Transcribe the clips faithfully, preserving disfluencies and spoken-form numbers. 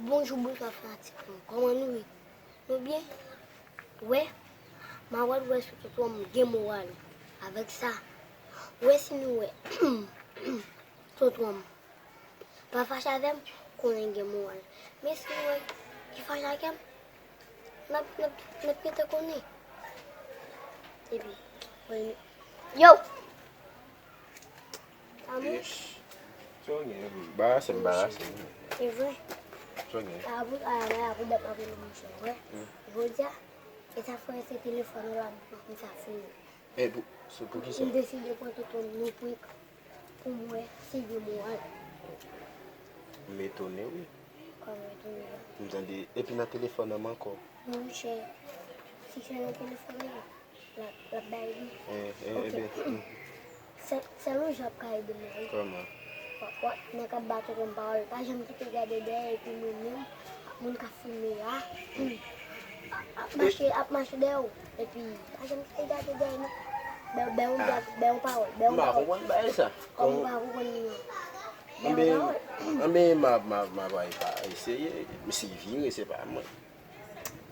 Bonjou, bonswa fanatik mwen. Kòman nou ye? Nou byen? Wè, m a wè, wè si tontòn m gen moral. Avèk sa, wè si nou wè tontòn m pa fache avè m, konnen gen moral. Men si nou wè ki fache avè m, n ap, n ap, n ap gentan konnen. Epi, wè, yo! Amouch. Sa w gen? Barase m, barase m. E vre. Sa w gen? Amouch, a, a, a, pou dat m ap rele mouche, wè. Jodi a, e sa fè se telefòn ou la, m sa fini. E pou, se pou ki sa? M deside pran tontòn nou pou, pou m wè si gen moral. M etone, wi. Kòman etone? M tande, epi nan telefòn an m ankò. Monchè, si se nan telefòn an, l ap, l ap bay li. Eh, eh, ok. Ebyen. Sèl, sèl yon jan ap ka ede m la, wi. Kòman? W ap, w ap, nèg ap ba tontòn m pawòl, pa janm kite gade dèyè, epi mwen menm, moun k ap filme a, ap, ap mache, ap mache dèyè w, epi pa janm kite gade dèyè, non. Bè, bè yon, bè, bè yon pawòl, bè yon pawòl. M pa konprann bagay sa. Kòman w pa konprann li an? Bè yon pawòl. Anben, anben, m ap, m ap, m ap eseye. Si vire, se pa mwen.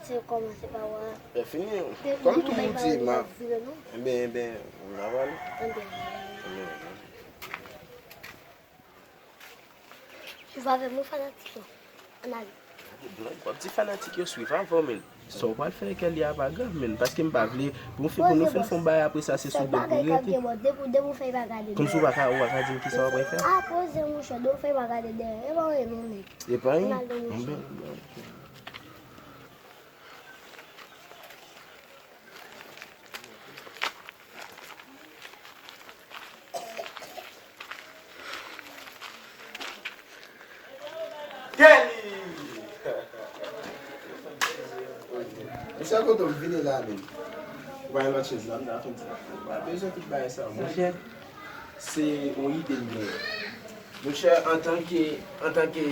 Se kòmanse pa wè. Lè fini, kòm tou moun di, m ap vire, non? Enben, enben, m ap ale. Enben, enben. Suiv avè m, wi, fanatik yo. Ann ale. Gade blan, w ap di fanatik yo suiv avè w, men. Sa w pral fè ak li a pa grav, men. Paske m pa vle, pou nou fin, pou nou fin fè yon bagay apre sa, se sou do pou rete. Kòmsi w pa ka, ou pa ka di m kisa w ap fè. A, poze, monchè, do fè pa gade dèyè. E pa anyen, non, nèg. E pa anyen. Ann ale, monchè. Kelly! Mesye, kote w vini la menm? Ou pa gen lòt chèz la, m ta fè ti. Ou pa bezwen tout bagay sa, monchè. Se yon ide m genyen. Monchè, antanke, antanke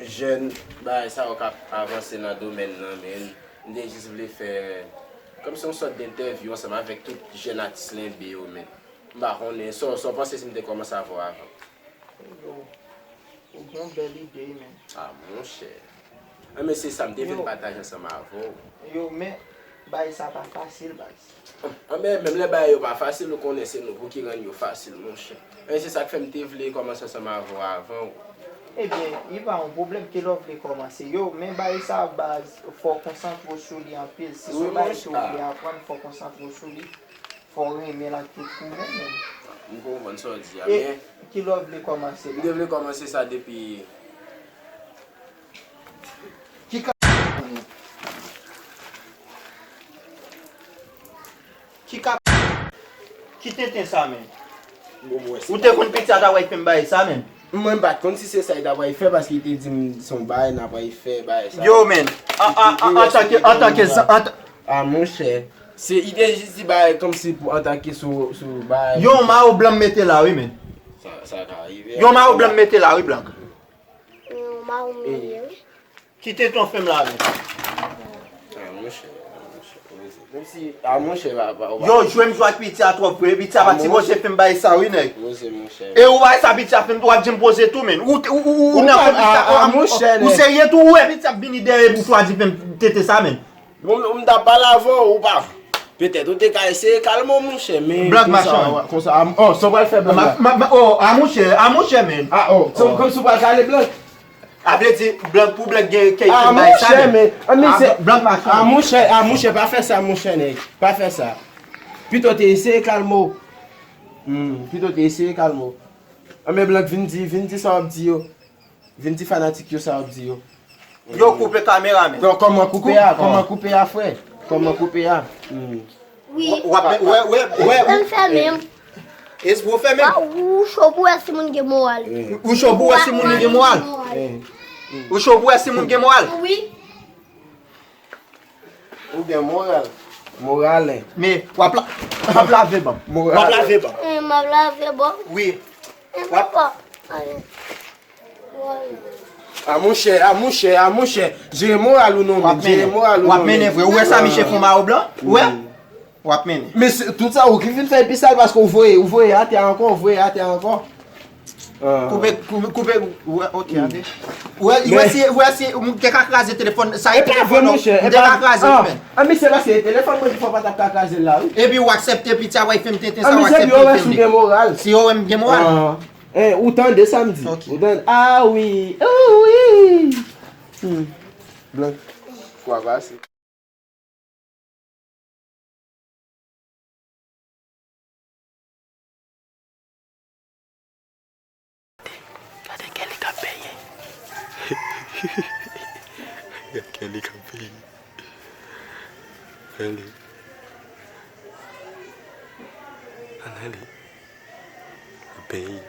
jèn, bagay sa yo k ap avanse nan domèn nan, men, m te jis vle fè kòmsi yon sòt de entèvyou ansanm avèk tout jèn atis Lenbe yo, men. M pa konnen, sa w, sa w panse si m te kòmanse avè w avan? Yo, ou gen yon bèl ide, men. A, monchè. Anben, se sa m te vin pataje ansanm avè w. Yo, men, bagay sa pa fasil, baz. Anben, menm lè bagay yo pa fasil, ou konnen se nou pou ki rann yo fasil, monchè. Anben, se sa k fè m te vle kòmanse ansanm avè w avan, wi. Ebyen, li pa yon pwoblèm, kilè w vle kòmanse. Yo, men bagay sa, baz, fò w konsantre w sou li anpil. Si se yon bagay ke w vle aprann, fò w konsantre w sou li. Fò w renmen l ak tout koup ou, men. M konprann sa w di a, men. E kilè w vle kòmanse la? M te vle kòmanse sa depi. Ki ka. Ki ka. Ki tenten sa, men? Ou te konn piti a ta pral fè m bagay sa, men? Mwen, m pa t konn si se sa li ta pral fè, paske li te di m se yon bagay n a pral fè, bagay sa. Yo, men. Antanke, antanke, antanke, A, monchè. Se, li te jis di bagay kòmsi pou antanke sou, sou bagay. Yon mayo blan m mete la, wi, men. Sa, sa ka rive. Yon mayo blan m mete la, wi, blan. Yon mayo m mete, wi. Kite ton fè m la, men. A, monchè, a, monchè, poze. Menm si, a, monchè, pa, pa, pa. Yo, jwe m jwe ak piti a twòp vre. Piti a pa t sipoze fè m bagay sa, wi, nèg. Poze, monchè. E ou bagay sa piti a fè m, w ap di m poze tou, men. Ou, ou, ou, ou nan konn piti a, a, monchè, ou serye tou, ou wè piti a vini dèyè bouch ou a di fè m tete sa, men. Bon, m t ap pale avè w, ou pa. Petèt ou te ka eseye kalme w, monchè, men. Blan machann. Konsa, oh, sa w pral fè, blan? Oh, a, monchè, a, monchè, men. A, oh, kòmsi w pral kale blan? A, vle di, blan, pou blan gen kèk bagay sa, men. A, monchè, men. A, monchè, a, monchè, pa fè sa, monchè, nèg. Pa fè sa. Pito te eseye kalme w. Hmm, pito te eseye kalme w. Anben, blan, vin di, vin di sa w ap di yo. Vin di fanatik yo sa w ap di yo. Yo koupe kamera, men. Kòman koupe a? Kòman koupe a, frè? Kòman koupe a? Wi. W ap, wè, wè, wè. Fè m fè menm. Espo fè menm. Ou cho pou wè si moun gen moral. Ou cho pou wè si moun gen moral. Ou cho pou wè si moun gen moral. Wi. Ou gen moral. Moral, en. Men, w ap la-, w ap lave ban. Moral. W ap lave ban. M ap lave ban. Wi. W ap. A, monchè, a, monchè, a, monchè. Jere moral ou non, men. Jere moral ou non, men. W ap mennen vre. Ou wè sa misye fè mayo blan? Ou wè? W ap mennen. Men se, tout sa, ou ki vin fè pi sal paske ou voye, ou voye atè ankò, ou voye atè ankò. Koupe, koupe, koupe. Wè, ok, ande. Wè, wè si, wè si, m te ka kraze telefòn, sa e telefòn, non. M te ka kraze, men. An, misye, paske telefòn mwen, fò pa t ap ka kraze l la, wi. Epi w aksepte piti a, w fè m tenten sa, w aksepte l. Si yo wè m gen moral. Si yo wè m gen moral. Eh, ou tande sa m di? Ok. Ou tande? Ah wi. Oh wi. Hmm. Blan. Kwa pase. Gade Kelly k ap benyen. Gade Kelly k ap benyen. Kelly. Ann ale. K ap benyen.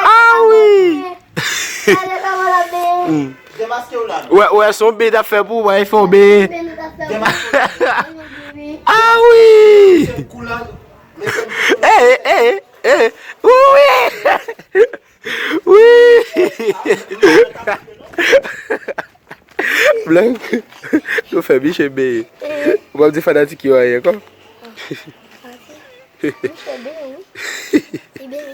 Ah wi! Wè, wè, se yon bed ap fè pou ou, wè, fè yon bed. Ah wi! Eh, eh, eh, wi! Wi! Blan, nou fè Miche beye. Ou p ap di fanatik yo anyen ankò? Miche beye, wi. Li beye.